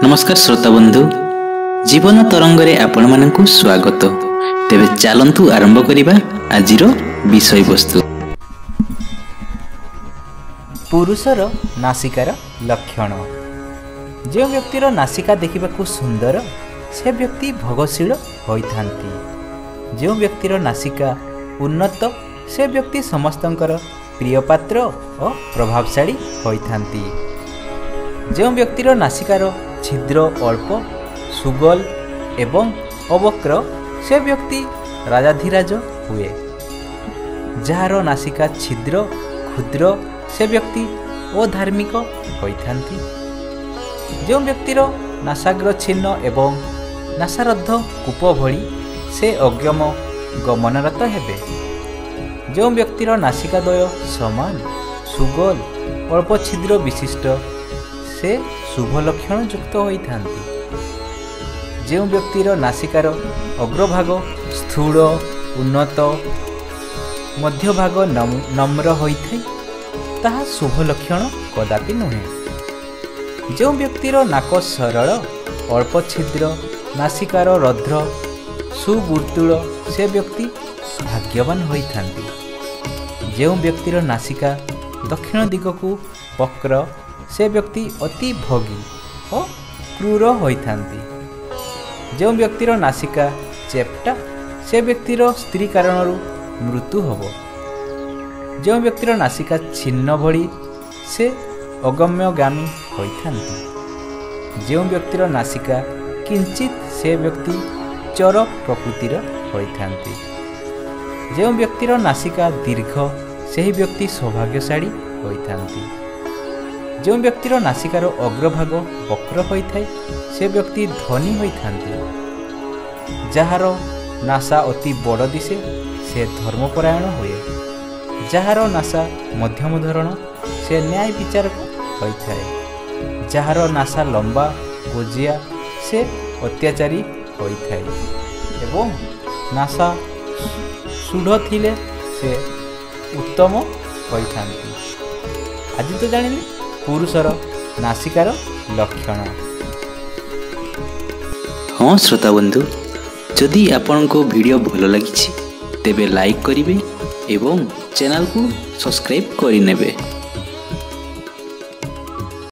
ନମସ୍କାର ଶ୍ରୋତା ବନ୍ଧୁ, ଜୀବନ ତରଙ୍ଗରେ ଆପଣମାନଙ୍କୁ ସ୍ୱାଗତ। ତେବେ ଚାଲନ୍ତୁ ଆରମ୍ଭ କରିବା ଆଜିର ବିଷୟବସ୍ତୁ। ପୁରୁଷର ନାସିକାର ଲକ୍ଷଣ। ଯେଉଁ ବ୍ୟକ୍ତିର ନାସିକା ଦେଖିବାକୁ ସୁନ୍ଦର, ସେ ବ୍ୟକ୍ତି ଭୋଗଶୀଳ ହୋଇଥାନ୍ତି। ଯେଉଁ ବ୍ୟକ୍ତିର ନାସିକା ଉନ୍ନତ, ସେ ବ୍ୟକ୍ତି ସମସ୍ତଙ୍କର ପ୍ରିୟପାତ୍ର ଓ ପ୍ରଭାବଶାଳୀ ହୋଇଥାନ୍ତି। ଯେଉଁ ବ୍ୟକ୍ତିର ନାସିକାର ଛିଦ୍ର ଅଳ୍ପ, ସୁଗୋଲ ଏବଂ ଅବକ୍ର, ସେ ବ୍ୟକ୍ତି ରାଜାଧିରାଜ ହୁଏ। ଯାହାର ନାସିକା ଛିଦ୍ର କ୍ଷୁଦ୍ର, ସେ ବ୍ୟକ୍ତି ଅଧାର୍ମିକ ହୋଇଥାନ୍ତି। ଯେଉଁ ବ୍ୟକ୍ତିର ନାସାଗ୍ର ଛିନ୍ନ ଏବଂ ନାସାରଦ୍ଧ କୂପ ଭଳି, ସେ ଅଗମ୍ୟ ଗମନରତ ହେବେ। ଯେଉଁ ବ୍ୟକ୍ତିର ନାସିକାଦ୍ୱୟ ସମାନ, ସୁଗୋଲ, ଅଳ୍ପ ଛିଦ୍ର ବିଶିଷ୍ଟ, ସେ ଶୁଭ ଲକ୍ଷଣ ଯୁକ୍ତ ହୋଇଥାନ୍ତି। ଯେଉଁ ବ୍ୟକ୍ତିର ନାସିକାର ଅଗ୍ରଭାଗ ସ୍ଥୂଳ, ଉନ୍ନତ, ମଧ୍ୟଭାଗ ନମ୍ର ହୋଇଥାଏ, ତାହା ଶୁଭ ଲକ୍ଷଣ କଦାପି ନୁହେଁ। ଯେଉଁ ବ୍ୟକ୍ତିର ନାକ ସରଳ, ଅଳ୍ପ ଛିଦ୍ର, ନାସିକାର ରନ୍ଧ୍ର ସୁବର୍ତ୍ତୁଳ, ସେ ବ୍ୟକ୍ତି ଭାଗ୍ୟବାନ ହୋଇଥାନ୍ତି। ଯେଉଁ ବ୍ୟକ୍ତିର ନାସିକା ଦକ୍ଷିଣ ଦିଗକୁ ବକ୍ର, ସେ ବ୍ୟକ୍ତି ଅତି ଭୋଗୀ ଓ କ୍ରୂର ହୋଇଥାନ୍ତି। ଯେଉଁ ବ୍ୟକ୍ତିର ନାସିକା ଚେପ୍ଟା, ସେ ବ୍ୟକ୍ତିର ସ୍ତ୍ରୀ କାରଣରୁ ମୃତ୍ୟୁ ହେବ। ଯେଉଁ ବ୍ୟକ୍ତିର ନାସିକା ଛିନ୍ନ ଭଳି, ସେ ଅଗମ୍ୟଗାମୀ ହୋଇଥାନ୍ତି। ଯେଉଁ ବ୍ୟକ୍ତିର ନାସିକା କିଞ୍ଚିତ, ସେ ବ୍ୟକ୍ତି ଚୋର ପ୍ରକୃତିର ହୋଇଥାନ୍ତି। ଯେଉଁ ବ୍ୟକ୍ତିର ନାସିକା ଦୀର୍ଘ, ସେହି ବ୍ୟକ୍ତି ସୌଭାଗ୍ୟଶାଳୀ ହୋଇଥାନ୍ତି। ଯେଉଁ ବ୍ୟକ୍ତିର ନାସିକାର ଅଗ୍ରଭାଗ ବକ୍ର ହୋଇଥାଏ, ସେ ବ୍ୟକ୍ତି ଧନୀ ହୋଇଥାନ୍ତି। ଯାହାର ନାସା ଅତି ବଡ଼ ଦିଶେ, ସେ ଧର୍ମପରାୟଣ ହୁଏ। ଯାହାର ନାସା ମଧ୍ୟମ ଧରଣ, ସେ ନ୍ୟାୟ ବିଚାରକ ହୋଇଥାଏ। ଯାହାର ନାସା ଲମ୍ବା ଗୋଜିଆ, ସେ ଅତ୍ୟାଚାରୀ ହୋଇଥାଏ ଏବଂ ନାସା ସୁଢ଼ ଥିଲେ ସେ ଉତ୍ତମ ହୋଇଥାନ୍ତି। ଆଜି ତ ଜାଣିଲେ ପୁରୁଷର ନାସିକାର ଲକ୍ଷଣ। ହଁ ଶ୍ରୋତା ବନ୍ଧୁ, ଯଦି ଆପଣଙ୍କୁ ଭିଡ଼ିଓ ଭଲ ଲାଗିଛି ତେବେ ଲାଇକ୍ କରିବେ ଏବଂ ଚ୍ୟାନେଲକୁ ସବସ୍କ୍ରାଇବ୍ କରିନେବେ।